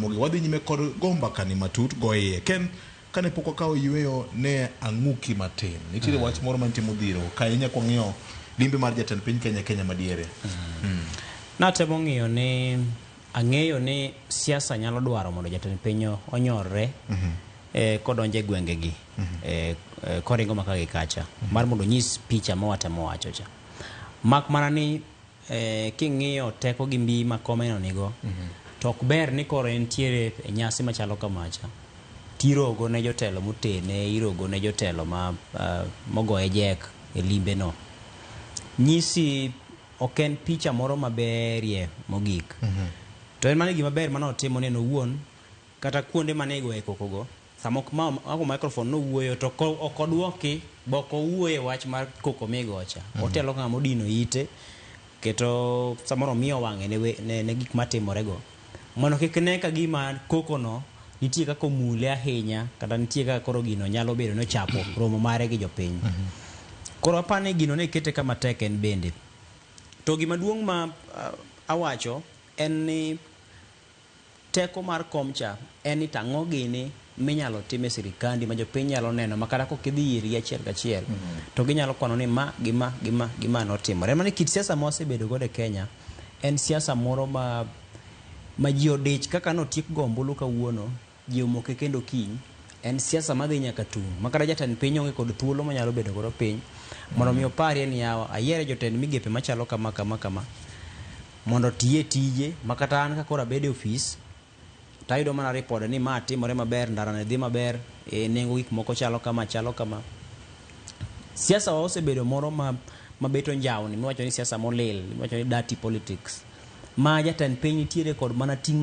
Ramogi. Wadhi nyime kod go mbakani matut go iye. Ken, kane pok wakawo yueyo ne ang'uki matin. Nitiere wach moro mantie modhiro ka ahinya kwang'iyo limbe mar jatend piny Kenya Kenya madiere. Natemo ng'iyo ni ang'eyo ni siasa nyalo dwaro mondo jatend piny onyorre kodonjo e gwengegi koringo maka gi kacha mar mondo onyis picha ma watemo wacho cha. Mak mana ni king'iyo teko gi mbi ma komeno nigo to ok ber ni koro entiere e nyasi machalo kamacha tirogo ne jotelo motene, irogo ne jotelo ma mogoye jek e limbe no. Nyisi ok en picha moro maberie mogik. To en mana gima ber mane otimo ni en owuon kata kuonde mane igoye koko go sama ok mako microphone nowuoyo to ok odwoki be ok owuoyo e wach mar koko migocha. Otelo ka ng'ama odino ite keto samoro omiyo wang'e ne gik matimore go mondo kik ne ka gima koko no nitie kaka omule ahinya kata nitie kaka koro gino nyalo bedo ni ochapo romo mare gi jopiny. Koro aparo ni gino ne kete kama tek en bende. To gima duong' ma awacho en ni teko mar kom cha en ni tang'o gini minyalo tim e sirikandi ma jopiny nyalo neno ma kata kok idhi irgi achiel kachiel to ginyalo kwano ni ma gi ma gi ma gi ma notimore. Mano kit siasa ma wasebedo godo e Kenya en siasa moro ma ji odich kaka notiek go ombulu kawuono ji omoke kendo kiny. En siasa madhi nyaka tung' ma kata jatend piny onge kod thuolo monyalo bedo godo piny mondo mi oparie ni yawa ayiere jotend migepe machalo kama kama kama mondo otiye tije ma kata an ka koro abedo e ofis tayudo mana ripode ni ma timore maber, ndara ne dhi maber, nengo gik moko chalo kama chalo kama. Siasa wa osebedo moro ma bet onjawni miwacho ni siasa molil, miwacho ni dirty politics ma jatend piny nitiere kod mana ting' ma